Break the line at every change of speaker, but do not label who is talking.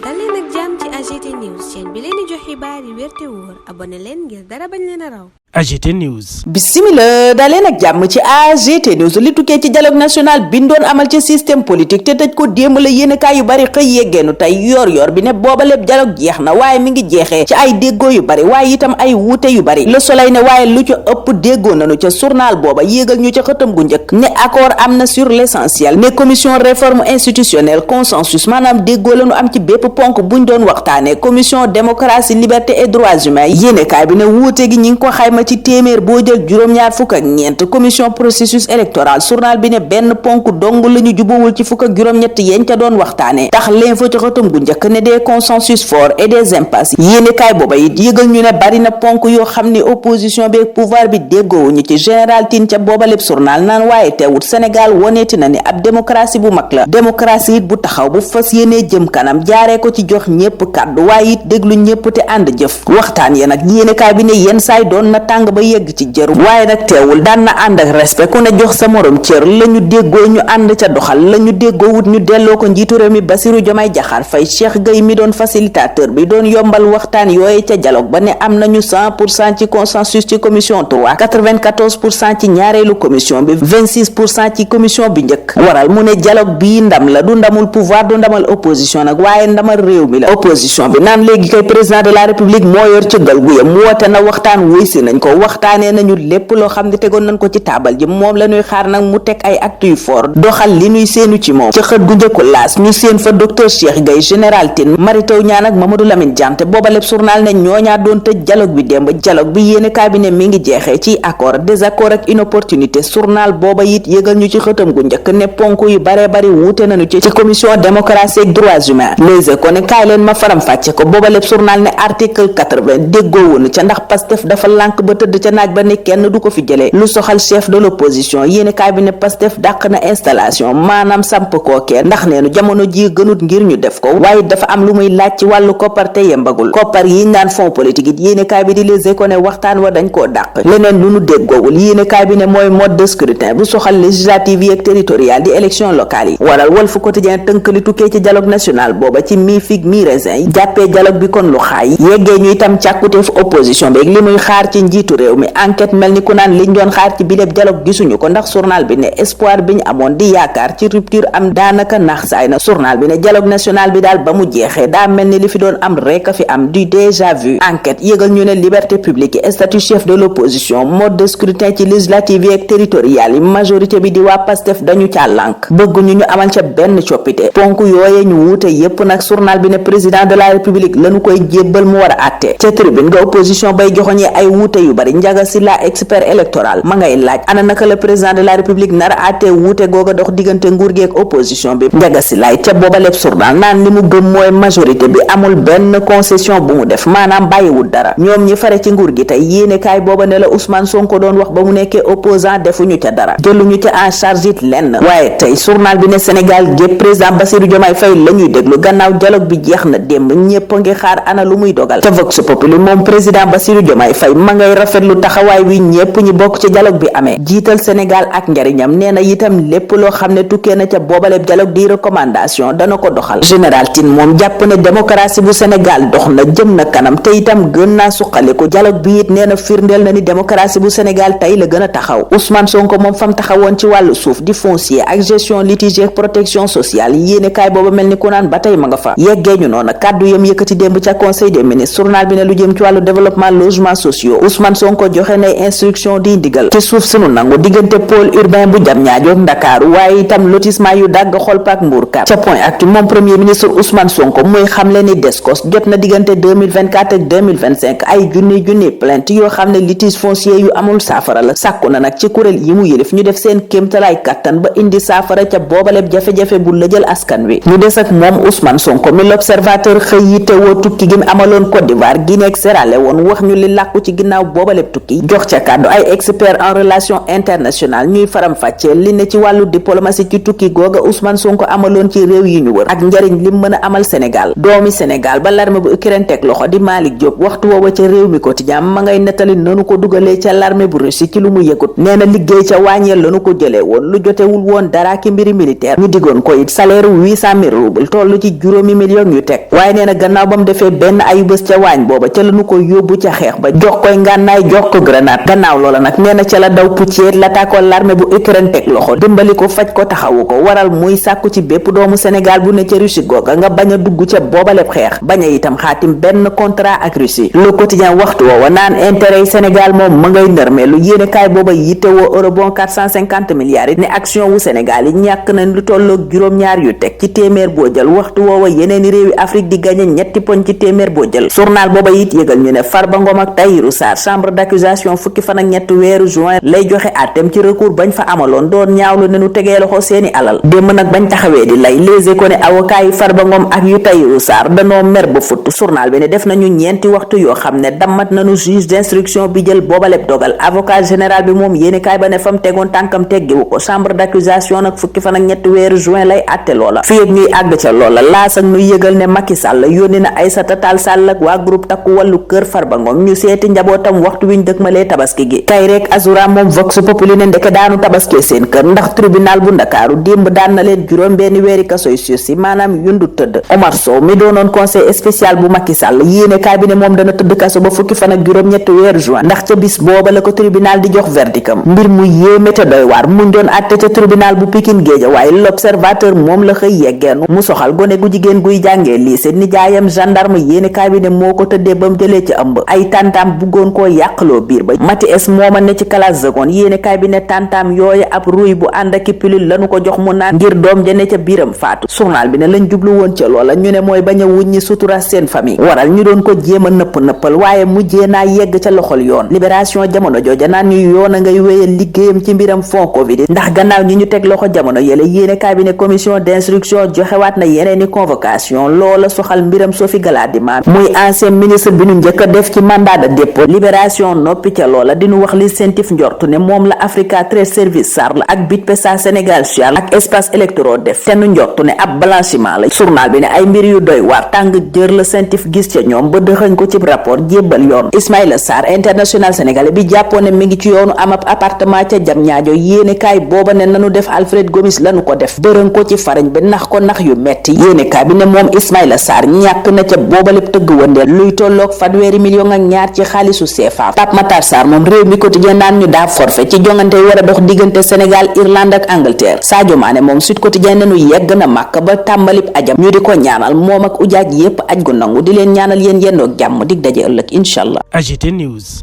dal leen ak jàmm ci AGT News chaîne bi leen di jox xibaar yi wér te wóor abonné leen ngir dara bañ leen a raw.
AGT News.
Bismillah daleen ak jàmm ci AGT News li tukkee ci dialogue national bi doon amal ci système politique te tëj ko démb la yéenekaay yu bari xëy yeggeenu tey yor bi ne booba lépp dialogue jeex na waaye mi ngi jeexee ci ay déggoo yu bari waaye itam ay wuute yu bari Le Soleil ne waaye lu ca ëpp déggoo nañu ca journal booba yéegal ñu ca xëtam gu njëkk ne accord am na sur l'essentiel ne commission réforme institutionnelle consensus maanaam déggoo lañu am ci bépp ponk buñ doon waxtaane commission démocratie liberté et droits humains yéenekaay bi ne wuute gi ñi ngi ko xayma ci téeméer boo jël juróom-ñaar fukk ak ñeent commission processus électoral journal bi ne benn ponk dong la ñu jubawul ci fukk ak juróom-ñett yeñ ca doon waxtaane tax l'info ci xëtam gu njëkk ne des consensus forts et des impasses yéenekaay booba it yëgal ñu ne bari na ponk yoo xam ne opposition bi ak pouvoir bi déggoowuñu ci général Tine ca booba lépp journal naan waaye teewut Sénégal woneeti na ni ab démocratie bu mag la démocratie it bu taxaw bu fas yéenee jëm kanam jaaree ko ci jox ñépp kàddu waaye it déglu ñépp te ànd jëf waxtaan ya nag yéenekaay bi ne yenn saay doon na tàng ba yegg ci jëru waaye nag teewul daan na ànd ak respect ku ne jox sa morom cër la ñu déggoo ñu ànd ca doxal la ñu déggoo wut ñu delloo ko njiitu réew mi Bassirou Diomaye Diakhar Faye Cheikh Gueye mi doon facilitateur bi doon yombal waxtaan yooye ca dialogue ba ne am nañu 100% ci consensus ci commission 3 94% ci ñaareelu commission bi 26% ci commission bi njëkk waral mu ne dialogue bii ndam la du ndamul pouvoir du ndamal opposition nag waaye ndamal réew mi la opposition bi naan léegi kay président de la république moo yor ci gal gu yam woote na waxtaan wuy si nañ ko waxtaanee nañu lépp loo xam ne tegoon nañ ko ci taabal ji moom la ñuy xaar nag mu teg ay actes yu fort doxal li ñuy seenu ci moom ci xët gu njëkku laas ñu seen fa docteur Cheikh Gueye général Tine Mary Teuw Niane ak Mamadou Lamine Diante booba lépp journal ne ñooñaa doon tëj dialogue bi démb dialogue bi yéene cabinet mi ngi jeexee ci accord désaccord ak inopportunité journal booba it yëgal ñu ci xëtam gu njëkk ne ponk yu baree bari wuute nañu ci commission démocratie ak droits humains les ko ne kaay leen ma faram fàcce ko booba lépp journal ne article 80 déggoowunu ca ndax Pastef dafa lànk ba tëdd ca naaj ba ne kenn du ko fi jëlee lu soxal chef de l'opposition yéene kaay bi ne Pastef dàq na installation maanaam samp kookee ndax neenu jamono ji gënut ngir ñu def ko waaye dafa am lu muy laaj ci wàllu koppar te yembagul koppar yi naan fonds politique it yéene kaay bi di Les Échos ne waxtaan wa dañ koo dàq leneen lu nu déggoowul yéene kaay bi ne mooy mode de scrutin bu soxal législative yi ak territorial di élection locale yi waral Walf Quotidien tënk li tukkee ci dialogue national booba ci mi fig mi raisin yi jàppee dialogue bi kon lu xaay yeggee ñu itam càkkuteef opposition bi ak li muy xaar ci njiitu réew mi enquête mel ni ku naan liñ doon xaar ci biléb dialogue gisuñu ko ndax journal bi ne espoir bi ñu amoon di yaakaar ci rupture am daanaka nax saay na journal bi ne dialogue national bi daal ba mu jeexee daa mel ni li fi doon am rek a fi am du déjà vu enquête yëgal ñu ne liberté publique yi statut chef de l'opposition mode de scrutin ci législative yi ak territorial yi majorité bi di waa Pastef dañu ca lànk bëgguñu ñu amal ca benn coppite ponk yooye ñu wuute yépp nag journal bi ne président de la république lañu koy jébbal mu war a àtte ca tribune nga opposition bay joxoñee ay wuute yu bari Njaga Silla expert électoral ma ngay laaj ana naka la président de la république nar a àtte wuute googa dox diggante nguur gi ak opposition bi Njaga Silla ca booba lépp journal naan li mu gëm mooy majorité bi amul benn concession bu mu def maanaam bàyyiwul dara ñoom ñi fare ci nguur gi tey yéene kaay booba ne la Ousmane Sonko doon wax ba mu nekkee opposant defuñu ca dara jëluñu ca en charge it lenn waaye tey journal bi ne Sénégal gépp président Bassirou Diomaye Faye la ñuy déglu gannaaw dialogue bi jeex na démb ñépp a ngi xaar ana lu muy dogal te Vox Populi moom président Bassirou Diomaye Faye ma ngay rafetlu taxawaay wi ñépp ñi bokk ci dialogue bi amee jiital Sénégal ak njariñam nee na itam lépp loo xam ne tukkee na ca boobaleb dialogue di recommandation dana ko doxal général Tine moom jàpp ne démocratie bu Sénégal dox na jëm na kanam te itam gën naa suqaliku dialogue bi it nee na firndeel na ni démocratie bu Sénégal tey la gën a taxaw Ousmane Sonko moom fam taxawoon ci wàllu suuf di foncier ak gestion litige ak protection sociale yéene kaay booba mel ni ku naan ba tey ma nga fa yeggee ñu noonu kàddu yam yëkkati démb ca conseil des ministres journal bi ne lu jëm ci wàllu développement logement sociaux Ousmane Sonko joxe nay instruction di ndigal ci suuf sunu nangu diggante pôle urbain bu Diamniadio ak Ndakaaru waaye itam lotissement yu dagg xolpaak Mbourkat ca point actu moom premier ministre Ousmane Sonko muy xamle ni Descos jot na diggante 2024 ak 2025 ay junni plainte yoo xam ne litige foncier yu amul saafara la sàkku na nag ci kuréel yi mu yëlif ñu def seen kéemtalaay kattan ba indi saafara ca boobaleb jafe-jafe bu lëjal askan wi ñu des ak moom Ousmane Sonko mi l'observateur xëy yi te woo tukki gi mu amaloon Côte d'Ivoire Guinée ak Sierra Leone wax ñu li làkku ci ginnaaw booba lépp tukki jox ca kàddu ay expert en relation internationale ñuy faram-fàccee li ne ci wàllu diplomatie ci tukki googa Ousmane Sonko amaloon ci réew yi ñu wër ak njariñ lim mën a amal Sénégal doomi Sénégal ba l'armée bu Ukraine teg loxo di Malick Diop waxtu woowa ca réew mi quotidien ma ngay nettali nanu ko dugalee ca l'armée bu Russie ci lu mu yëgut nee na liggéey ca wàññeel lanu ko jëlee woon lu jotewul woon dara ki mbiri militaire ñu digoon ko it salaire 800 000 roubles toll ci juróomi millions yu teg waaye nee na gannaaw ba mu defee benn ayu bés ca waañ booba ca lanu ko yóbbu ca xeex ba jox koy ngànnaay jox ko grenade gannaaw loola nag nee na ca la daw pucceet la tàkkoo l'armée bu Ukraine teg loxo dimbali ko faj ko taxawu ko waral muy sàkku ci bépp doomu Sénégal bu ne ca Russie googa nga bañ a dugg ca boobaleb xeex bañ a itam xaatim benn contrat ak Russie le quotidien waxtu woowa naan intérêt yi Sénégal moom ma ngay nërmee lu yéene kaay booba yittewoo eurobond 450 milliards yi ne action wu Sénégal yi ñàkk nañ lu tolloog juróom-ñaar yu teg ci téeméer boo jël waxtu woowa yeneeni réewi Afrique di gagné ñetti poñ ci téeméer boo jël journal booba it yëgal ñu ne Farba Ngom ak Tahirou Sarr chambre d'accusation fukki fan ak ñett weeru juin lay joxe àtteem ci recours bañ fa amaloon doon ñaawlu ne nu tegee loxo seeni alal démb nag bañ taxawee di lay Les Échos ne avocat yi Farba Ngom ak yu Tahirou Sarr danoo mer ba futt journal bi ne def nañu ñeenti waxtu yoo xam ne dammat nañu juge d'instruction bi jël boobaleb dogal avocat général bi moom yéeni kaay ba ne fam tegoon tànkam teggiwu ko chambre d'accusation nag fukki fan ak ñett weeru juin lay àtte loola fii ak ñuy àgg ca loola laas ak nu yëgal ne Macky Sall yónni na Aïssata Tall Sall ak waa groupe takku wàllu kër Farba Ngom ñu seeti njabootam waxtu wiñ dëkkmalee tabaski gi kay rek Azura moom Vox Populi ne ndeke daanu tabaskee seen kër ndax tribunal bu Ndakaaru démb daan na leen juróom benn weeri kasoy sursis maanaam yundu tëdd Omar Sow mi doonoon conseil spécial bu Macky Sall yéene kaay bi ne moom dana tëdd kaso ba fukki fan ak juróom ñetti weeru juin ndax ca bis booba la ko tribunal di jox verdictam mbir mu yéeme te doy waar muñ doon àtte ca tribunal bu Pikine Guédiawaye l'observateur moom la xëy yeggeenu mu soxal gone gu jigéen guy jàngee lycée nijaayam gendarme yéene kaay bi ne moo ko tëddee ba mu jëlee ci ëmb ay tàntaam buggoon koo yàqloo biir ba Mati es mooma ne ci classe seconde yéene kaay bi ne tàntaam yooyu ab ruy bu ànd ak pilule lanu ko jox mu naan ngir doom ja ne ca biiram faatu journal bi ne lañ jublu woon ca loola ñu ne mooy bañ a wuññi sutura seen famille waral ñu doon ko jéem a nëppal waaye mujjee naa yegg ca loxol yoon libération jamono jooja naan ñu yoon a ngay wéyal liggéeyam ci mbiram fond covid ndax gannaaw ñi ñu teg loxo jamono yële yéene cabinet commission d'instruction joxewaat na yeneeni convocation loola soxal mbiram Sophie Gladima muy ancien ministre bi ñu njëkk a def ci mandat de dépôt libération noppi ca loola dinu wax li sentif njortu ne moom la Africa Trade Service SARL ak BITPESA Sénégal Social ak espace électro def te nu njortu ne ab blanchiment la journal bi ne ay mbir yu doy waar tàng jër la sentif gis ca ñoom ba dëxañ ko ci rapport jébbal yoon Ismaïla Sarr international sénégalais bi jàppoon ne mi ngi ci yoonu am ab appartement ca Diamniadio yéene kaay booba ne nanu def Alfred Gomis lanu ko def bërën ko ci farañ bi nax ko nax yu metti yéene kaay bi ne moom Ismaïla Sarr ñàkk na ca booba lépp tëgg wëndeel luy tolloog fanweeri million ak ñaar ci xaalisu CFA Pape Matar Sarr moom réew mi quotidien naan ñu daa forfait ci jongante yi war a dox diggante Sénégal Irlande ak Angleterre Sadio Mané moom Sud Quotidien ne nu yegg na màkk ba tàmbalib ajam ñu di ko ñaanal moom ak ujaaj yépp aj gu nangu di leen ñaanal yéen yendoog jàmm dig daje ëllëg inshallah.
AGT News.